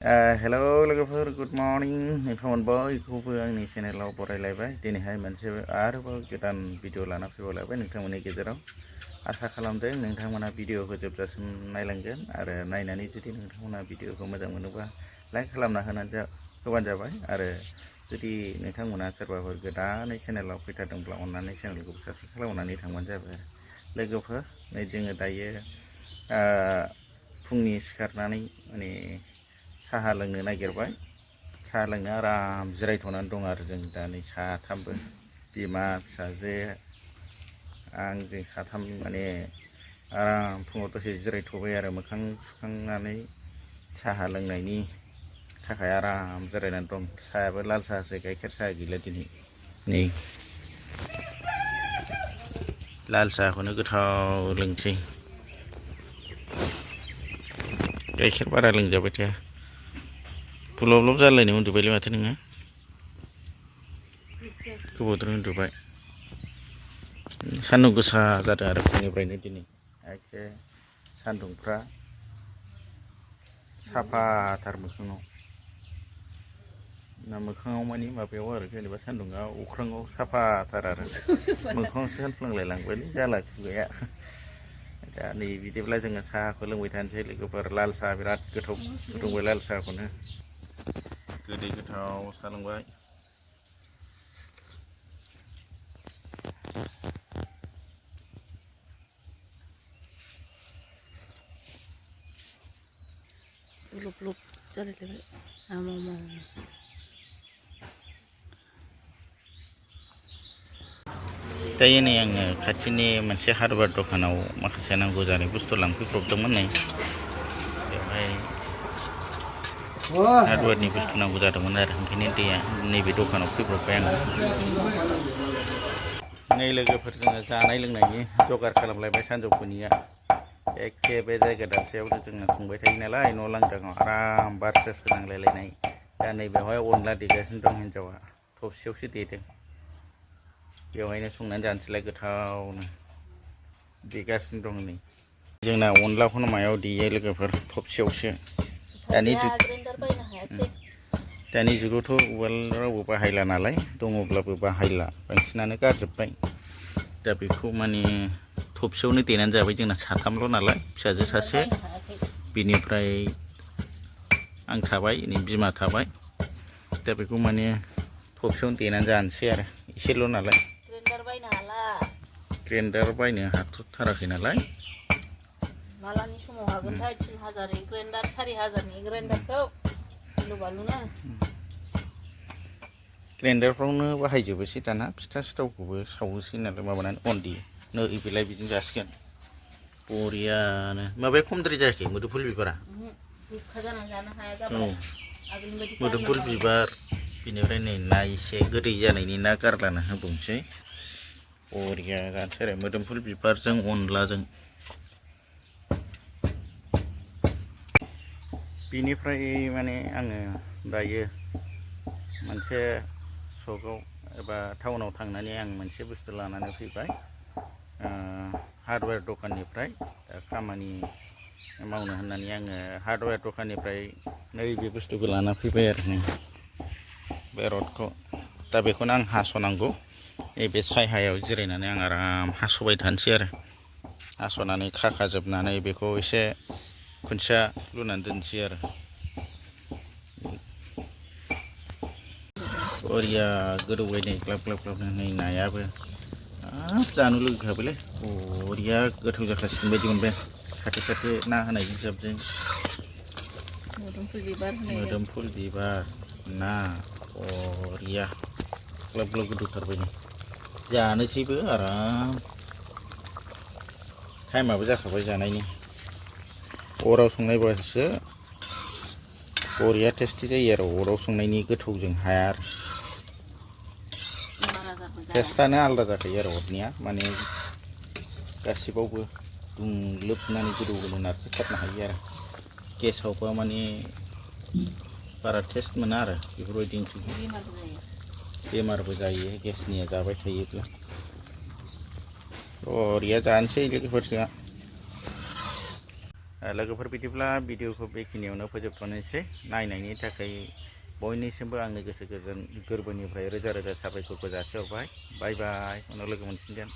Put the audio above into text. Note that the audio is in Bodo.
हेल' लोगोफोर गुड मर्निं नोंथांमोन बयखौबो आंनि चेनेलाव बरायलायबाय दिनैहाय मोनसे आरोबाव गोदान भिडिअ लाना फैबावलायबाय नोंथांमोननि गेजेराव आसा खालामदों नोंथांमोना भिडिअखौ जोबजासिम नायलांगोन आरो नायनानै जुदि नोंथांमोना भिडिअखौ मोजां मोनोबा लाइक खालामना होबानो जाबाय आरो जुदि नोंथांमोना सोरबाफोर गोदानै चेनेलाव फैथारदोंब्ला अननानै चेनेलखौ साबस्क्राइब खालामनानै थांबानो जाबाय लोगोफोर नै जोङो दायो फुंनि सिखारनानै माने साहा लोंनो नागिरबाय साहा लोंनो आराम जिरायथ'नानै दं आरो जों दा नै साथामबो बिमा फिसाजो जों साथाम माने आराम फुङाव दसे जिरायथ'बाय आरो मोखां सुखांनानै साहा लोंनायनि थाखाय आराम जिरायनानै दं साहायाबो लाल साहासो गाइखेर साहा गैला दिनै नै लाल साहाखौनो गोथाव लोंसै गाइखेर बारा लोंजाबाय थाया बुलब लब जालायनाय उन्दुबायलै माथो नोङो गोबावद्राय उन्दुबाय सान्दुं गोसा जादों आरो फुंनिफ्रायनो दिनै एखे सान्दुंफ्रा साफाथार मोखाङाव मानि माबायाव आरो जेनेबा सान्दुंआ अख्राङाव साफाथार आरो मोखाङावसो होनफ्लांलायलांबायलै जाला खुगाया दा नै बिदिब्ला जोङो साहाखौ लोंबाय थानोसै लोगोफोर लाल साहा बिराद गोथाव फुदुंबाय लाल साहाखौनो गोदै गोथाव साहा लोंबाय लुब लुब जालायलायबाय आमाव दायो नै आङो खाथिनि मोनसे हार्डवेर दखानाव माखासे नांगौ जानाय बुस्थु लांफैब्रबदोंमोन नै बेवहाय हार्डवेरनि बुस्थु नांगौ जादोंमोन आरो ओंखायनो नैबे दखानाव फैब्रबबाय आङो नै लोगोफोर जोङो जानाय लोंनायनि जगार खालामलायबाय सानजौफुनिया एखे बे जायगा दाबसेयावनो जोङो संबाय थायो नालाय न' लांदाङाव आराम बार स्रो स्रो नांलायलायनाय दा नैबेवहाय अनला देगासिनो दं हिन्जावा थबसियावसो देदों बेवहायनो संनानै जानोसैलाय गोथावनो देगासिनो दं नै जोंना अनलाखौनो मायाव देयो लोगोफोर थबसियावसो दानि जुगावथ' उवाल रावबो बाहायला नालाय दङब्लाबो बाहायला बांसिनानो गारजोब्बाय दा बेखौ माने थबसियावनो देनानै जाबाय जोंना साथामल' नालाय फिसाजो सासे बिनिफ्राय आं थाबाय बिमा थाबाय दा बेखौ माने थबसियावनो देनानै जानोसै आरो एसेल' नालाय ग्रेन्डार बायनो हाथ'थाराखै नालाय मालानि समाव हागोनथाय 3000 ग्रेन्डार 4000नि ग्रेन्डारखौ गिलु बालुनो ग्रेन्डारफ्रावनो बाहायजोबोसै दाना फिथा सिथावखौबो सावोसै नालाय माबानानै अन देयो नै बेलाय बिदिनो जासिगोन बरियानो माबाया खमद्राय जायाखै मोदोमफुल बिबारा औ मोदोमफुल बिबार बिनिफ्राय नै ना एसे गोदै जानायनि ना गारलाना होबावनोसै बरिया जानोसै आरो मोदोमफुल बिबारजों अनलाजों बिनिफ्राय माने आङो दायो मोनसे सकआव एबा टाउनाव थांनानै आं मोनसे बुस्थु लानानै फैबाय हार्डवेर दखाननिफ्राय खामानि मावनो होननानै आङो हार्डवेर दखाननिफ्राय नैबे बुस्थुखौ लाना फैबाय आरो नै बे रडखौ दा बेखौनो आं हास'नांगौ नैबे सायहायाव जिरायनानै आं आराम हास'बाय थानोसै आरो हास'नानै खाखाजोबनानै बेखौ एसे खुन्थिया लुनानै दोनसै आरो बरिया गोदौबाय नै ग्लाब ग्लाब ग्लाबनो नै नायाबो हाब जानो लुगैखाबायलै बरिया गोथाव जाखासिगोन बायदि मोनबाय खाथो खाथो ना होनायजों जाबजों मोदोमफुल बिबार ना बरिया ग्लाब ग्लाब गोदौथारबाय नै जानोसैबो आराम टाइमाबो जाखाबाय जानायनि अराव संनायबासो बरिया टेस्टि जायो आरो अराव संनायनि गोथौजों हाया आरो टेस्टानो आलादा जाखायो आरो अरनिया माने गासिबावबो दुंलोबनानै गोदौ होनो नारखोथारनो हायो आरो गेसावबा माने बारा टेस्ट मोना आरो बेफोरबायदि ओंख्रिखौ बेमारबो जायो गेसनिया जाबाय थायोब्ला बरिया जानोसै लोगोफोरजों लोगोफोर बिदिब्ला भिडिअखौ बेखिनियावनो फोजोबथ'नोसै। नायनायनि थाखाय बयनिसिमबो आंनि गोसो गोरबोनिफ्राय रोजा रोजा साबायखरखौ जासिहरबाय। बाय बाय, उनाव लोगो मोनफिनगोन।